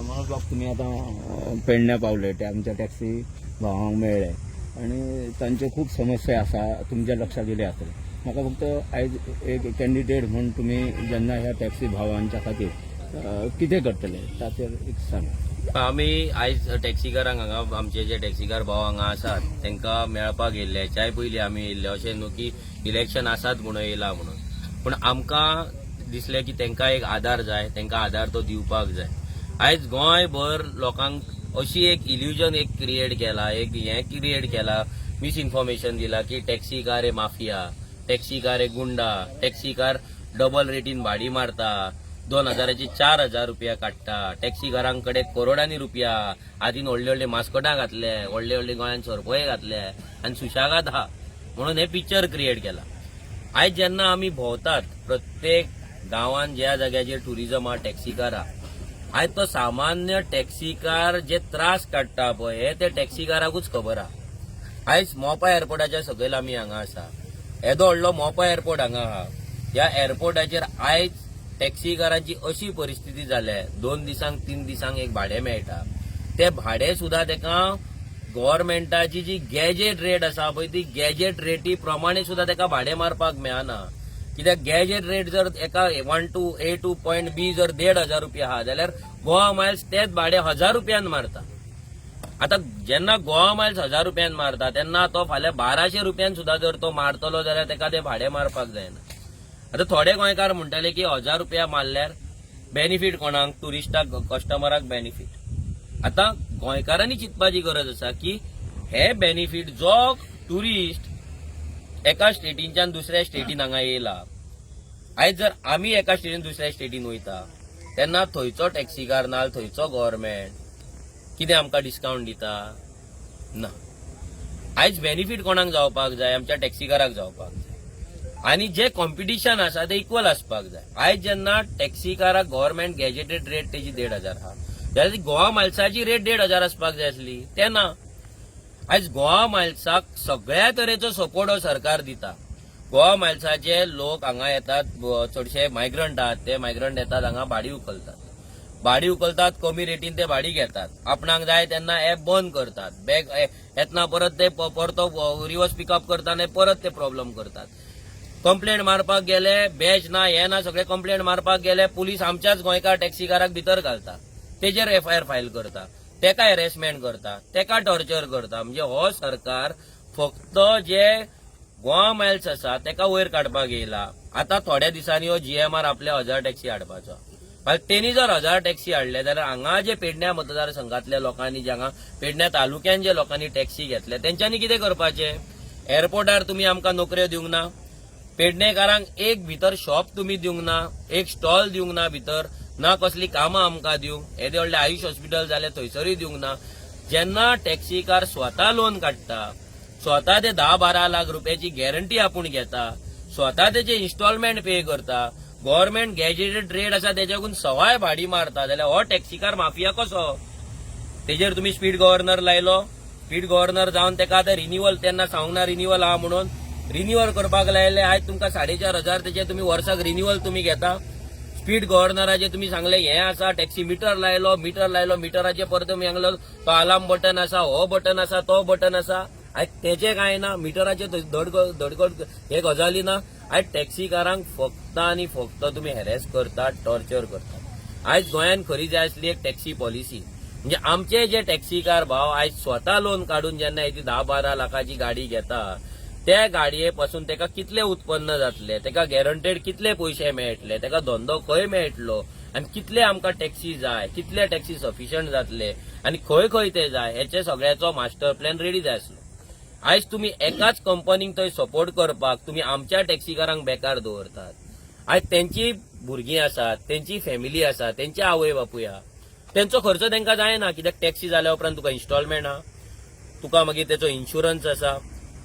मनोज बाब, तुमी आतां पेडण्या पावले, ते आमच्या टॅक्सी भावांक मेळ्ळे आनी तांच्यो खूब समस्या आसा, तुमच्या लक्षात येयले आसतले. म्हाका फक्त आयज एक कॅन्डिडेट म्हूण तुमी जेन्ना ह्या टॅक्सी भावांच्या खातीर कितें करतले ताचेर एक सांगा. आमी आयज टॅक्सीकारांक हांगा, आमचे जे टॅक्सीकार भाव हांगा आसात तांकां मेळपाक येयल्ले. हेच्याय पयलीं आमी येयल्ले. अशें न्हू की इलेक्शन आसात म्हणून येयला म्हणून, पूण आमकां दिसलें की तांकां एक आदार जाय, तांकां आदार तो दिवपाक जाय. आयज गोंयभर लोकांक अशी एक इल्युजन एक क्रिएट केला, एक हें क्रिएट केला, मिसइन्फॉर्मेशन दिला की टॅक्सीकार हे माफिया, टॅक्सीकार हे गुंडा, टॅक्सीकार डबल रेटीन भाडी मारता, 2000ची 4000 रुपया काडटा, टॅक्सीकारांकडे करोडांनी रुपया, आदीन व्हडले व्हडले मास्कोटां घातले, व्हडले व्हडले गोंयांत सरपय घातले आनी सुशेगाद आहा म्हणून हे पिक्चर क्रिएट केला. आयज जेन्ना आमी भोंवतात प्रत्येक गांवान, ज्या जाग्याचेर टुरिजम आहा, टॅक्सीकार आहा, आयज तो सामान्य टॅक्सीकार जे त्रास काडटा पळय, हे ते टॅक्सीकाराकूच खबर आहा. आयज मोपा एअरपोर्टाच्या सकयल आमी हांगा आसा. येदो व्हडलो मोपा एअरपोर्ट हांगा आहा. ह्या एअरपोर्टाचेर आयज टॅक्सीकारांची अशी परिस्थिती जाल्या, 2 दिसांक, 3 दिसांक एक भाडें मेळटा. ते भाडें सुद्दां तेका गव्हर्मेंटाची जी गॅजेट रेट आसा पळय, ती गॅजेट रेटी प्रमाणे सुद्दां तेका भाडें मारपाक मेळना. कित्याक गॅजेट रेट जर एका one to A to point B जर 1500 रुपया आहा जाल्यार गोवा मायल्स तेच भाडें 1000 रुपयान मारता. आता जेन्ना गोवा मायल्स 1000 रुपयान मारता, तेन्ना तो फाल्यां 1200 रुपयान सुद्दां जर तो मारतलो जाल्यार तेका ते भाडें मारपाक जायना. आतां थोडे गोंयकार म्हणटाले की 1000 रुपया मारल्यार बेनिफीट कोणाक? टुरिस्टाक, कस्टमराक बेनिफीट. आतां गोंयकारांनी चिंतपाची गरज आसा की हे बेनिफीट जो टुरिस्ट एका स्टेटीनच्यान दुसऱ्या स्टेटीन हांगा येयला, आयज जर आमी एका स्टेटीन दुसऱ्या स्टेटीन वयता तेन्ना थंयचो टॅक्सीकार ना थंयचो गव्हर्मेंट कितें आमकां डिस्कावंट दिता ना. आयज बेनिफीट कोणाक जावपाक जाय? आमच्या टॅक्सीकाराक जावपाक जाय आनी जे कॉम्पिटिशन आसा ते इक्वल आसपाक जाय. आयज जेन्ना टॅक्सीकाराक गव्हर्मेंट गॅजेटेड रेट तेजी 1500 आहा जाल्यार ती गोवा मायल्साची रेट 1500 आसपाक जाय आसली, ते ना. आयज गोवा मायल्साक सगळ्या तरेचो सपोर्ट हो सरकार दिता. गोवा मायल्साचे लोक हांगा येतात, चडशे मायग्रंट आहात, ते मायग्रंट येतात हांगा, भाडी उखलतात, भाडी उखलतात, कमी रेटीन ते भाडी घेतात, आपणाक जाय तेन्ना एप बंद करतात, बॅक येतना परत ते परतो रिवर्स पिकअप करता आनी परत ते प्रॉब्लम करतात. कंप्लेंट मारपाक गेले, बॅच ना, हे ना, सगळे कंप्लेंट मारपाक गेले, पुलीस आमच्याच गोंयकार टॅक्सीकाराक भितर घालता, तेजेर एफआयआर फायल करता, तेका हॅरेसमेंट करता, तेका टॉर्चर करता. म्हणजे हो सरकार फक्त जे गोवा मायल्स आसा तेका वयर काडपाक येयला. आतां थोड्या दिसांनी हो जीएमआर आपल्या 1000 टॅक्सी हाडपाचो. मागीर तेणी जर 1000 टॅक्सी हाडले जाल्यार हांगा जे पेडण्या मतदारसंघातल्या लोकांनी, जे हांगा पेडण्या तालुक्यान जे लोकांनी टॅक्सी घेतले, तेंच्यांनी कितें करपाचें? एअरपोर्टार तुमी आमकां नोकऱ्यो दिवंक ना, पेडणेकारांक एक भितर शॉप तुमी दिवंक ना, एक स्टॉल दिवंक ना भितर, ना कसली कामां आमकां दिवंक. येदे व्हडलें आयुष हॉस्पिटल जालें, थंयसरूय दिवंक ना. जेन्ना टॅक्सीकार स्वता लोन काडटा, स्वता ते 10-12 लाख रुपयाची गॅरंटी आपूण घेता, स्वता तेचे इन्स्टॉलमेंट पे करता, गव्हर्मेंट गॅजेटेड रेट आसा तेच्याकून सवाय भाडी मारता, जाल्यार हो टॅक्सीकार माफिया कसो? तेजेर तुमी स्पीड गव्हर्नर लायलो. स्पीड गव्हर्नर जावन तेका आतां रिन्युअल तेन्ना सांगूंक ना रिन्युअल आहा म्हणून, रिन्युअल करपाक लायले. आयज तुमकां 4500 तेचे तुमी वर्साक रिन्युअल तुमी घेता. स्पीड गव्हर्नराचे तुमी सांगले हें आसा, टॅक्सी मिटर लायलो, मिटर लायलो, मिटराचे परत तुमी सांगलो तो अलार्म बटन आसा, हो बटन आसा, तो बटन आसा. आयज तेचे कांय ना, मिटराचे धड धडगड हे गजाली ना. आयज टॅक्सीकारांक फक्त आनी फक्त तुमी हॅरेस करतात, टॉर्चर करतात. आयज गोंयांत खरी जाय आसली एक टॅक्सी पॉलिसी. म्हणजे आमचे जे टॅक्सीकार भाव आयज स्वता लोन काडून जेन्ना ती 10-12 लाखाची गाडी घेता, त्या गाडये पासून तेका कितले उत्पन्न जातले, तेका गॅरंटेड कितले पयशे मेळटले, तेका धंदो खंय मेळटलो आनी कितले आमकां टॅक्सी जाय, कितले टॅक्सी सफिशियंट जातले आनी खंय खंय ते जाय, हेचे सगळ्याचो मास्टर प्लॅन रेडी जाय आसलो. आयज तुमी एकाच कंपनीक थंय सपोर्ट करपाक तुमी आमच्या टॅक्सीकारांक बेकार दवरतात. आयज तेंची भुरगीं आसात, तेंची फॅमिली आसा, तेंचे आवय बापूय आहा, तेंचो खर्च तेंकां जायना. कित्याक टॅक्सी जाल्या उपरांत तुका इन्स्टॉलमेंट आहा, तुका मागीर तेचो इन्शुरन्स आसा,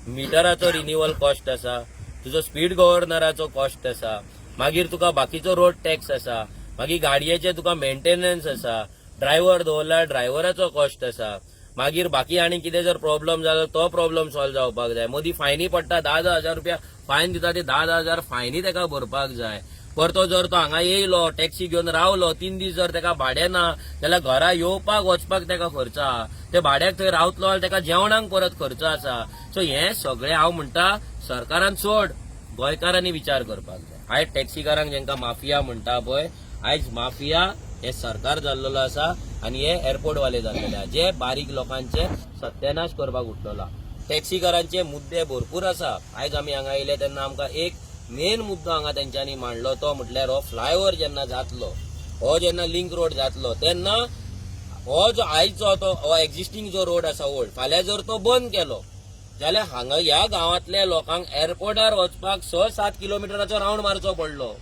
मिटराचो रिन्युअल कॉस्ट आसा, तुजो स्पीड गव्हर्नराचो कॉस्ट आसा, मागीर तुका बाकीचो रोड टॅक्स आसा, मागीर गाडयेचे तुका मेंटेनन्स आसा, ड्रायव्हर दवरल्यार ड्रायव्हराचो कॉस्ट आसा, मागीर बाकी आनी कितें जर प्रॉब्लम जालो तो प्रॉब्लम सॉल्व जावपाक जाय. मदीं फायनी पडटा, 10-10 हजार रुपया फायन दिता, ते 10-10 हजार फायनी तेका भरपाक जाय. परतो जर तो हांगा येयलो, टॅक्सी घेवन रावलो 3 दीस, जर तेका भाडें ना जाल्यार घरा येवपाक वचपाक तेका खर्च आहा. ते भाड्याक थंय रावतलो जाल्यार तेका जेवणाक परत खर्च आसा. सो हें सगळें हांव म्हणटा, सरकारान सोड, गोंयकारांनी विचार करपाक जाय. आयज टॅक्सीकारांक जेंका माफिया म्हणटा पळय, आयज माफिया हे सरकार जाल्लेलो आसा आनी हे एअरपोर्ट वाले जाल्लेले आहा, जे बारीक लोकांचे सत्यानाश करपाक उठलेलो आहा. टॅक्सीकारांचे मुद्दे भरपूर आसा. आयज आमी हांगा येयले तेन्ना आमकां एक मेन मुद्दो हांगा तेंच्यांनी मांडलो, तो म्हटल्यार हो फ्लायओव्हर जेन्ना जातलो, हो जेन्ना लिंक रोड जातलो, तेन्ना हो जो आयचो तो हो एक्झिस्टींग जो रोड आसा ओल्ड, फाल्यां जर तो बंद केलो जाल्यार हांगा ह्या गांवांतल्या लोकांक एअरपोर्टार वचपाक 6-7 किलोमिटराचो रावंड मारचो पडलो.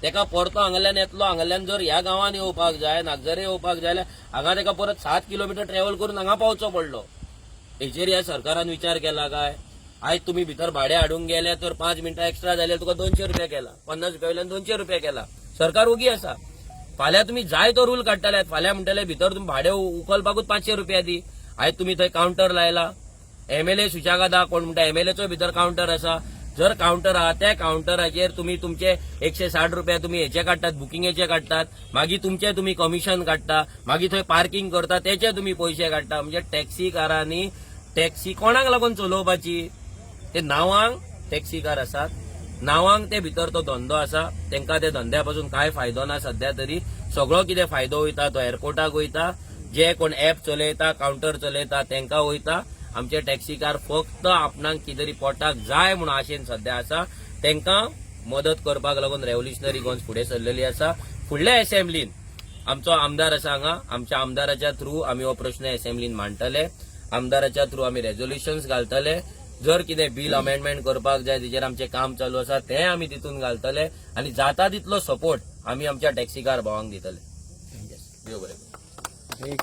तेका परतो हांगाल्यान येतलो, हांगाल्यान जर ह्या गांवान येवपाक जाय, नागझरे येवपाक जाय जाल्यार हांगा तेका परत 7 किलोमिटर ट्रॅव्हल करून हांगा पावचो पडलो. हेचेर ह्या सरकारान विचार केला काय? आयज तुमी भितर भाडें हाडूंक गेले तर 5 मिनटां एक्स्ट्रा जाल्यार तुका 200 रुपया केला, 50 रुपया वयल्यान 200 रुपया केला. सरकार ओगी आसा. फाल्यां तुमी जाय तो रूल काडटले. फाल्यां म्हणटले भितर तुमी भाडें उखलपाकूच 500 रुपया दी. आयज तुमी थंय कावंटर लायला. एमएलए सुशेगाद आहा, कोण म्हणटा एमएलएचो भितर कावंटर आसा. जर कावंटर आहा, त्या कावंटराचेर तुमी तुमचे 160 रुपया तुमी हेचे काडटात, बुकिंगेचे काडटात, मागीर तुमचे तुमी कमिशन काडटा, मागीर थंय पार्किंग करता तेचे तुमी पयशे काडटा. म्हणजे टॅक्सीकारांनी टॅक्सी कोणाक लागून चलोवपाची? ते नांवांक टॅक्सीकार आसात, नांवांक ते भितर तो धंदो आसा. तांकां त्या धंद्या पासून कांय फायदो ना सध्या तरी. सगळो कितें फायदो वयता तो एअरपोर्टाक वयता, जे कोण एप चलयता, कावंटर चलयता तांकां वयता. आमचे टॅक्सीकार फक्त आपणाक कितें तरी पोटाक जाय म्हणून आशेन सध्या आसा. तांकां मदत करपाक लागून रेव्होल्युशनरी गोंयस फुडें सरलेली आसा. फुडल्या एसेंब्लीन आमचो आमदार आसा हांगा, आमच्या आमदाराच्या थ्रू आमी हो प्रश्न एसेंब्लीन मांडटले. आमदाराच्या थ्रू आमी रेजोल्युशन्स घालतले. जर कितें बील अमेंडमेंट करपाक जाय, तेजेर आमचें काम चालू आसा, तें आमी तितून घालतले आनी जाता तितलो सपोर्ट आमी आमच्या टॅक्सीकार भावांक दितले. देव बरें करूं. एक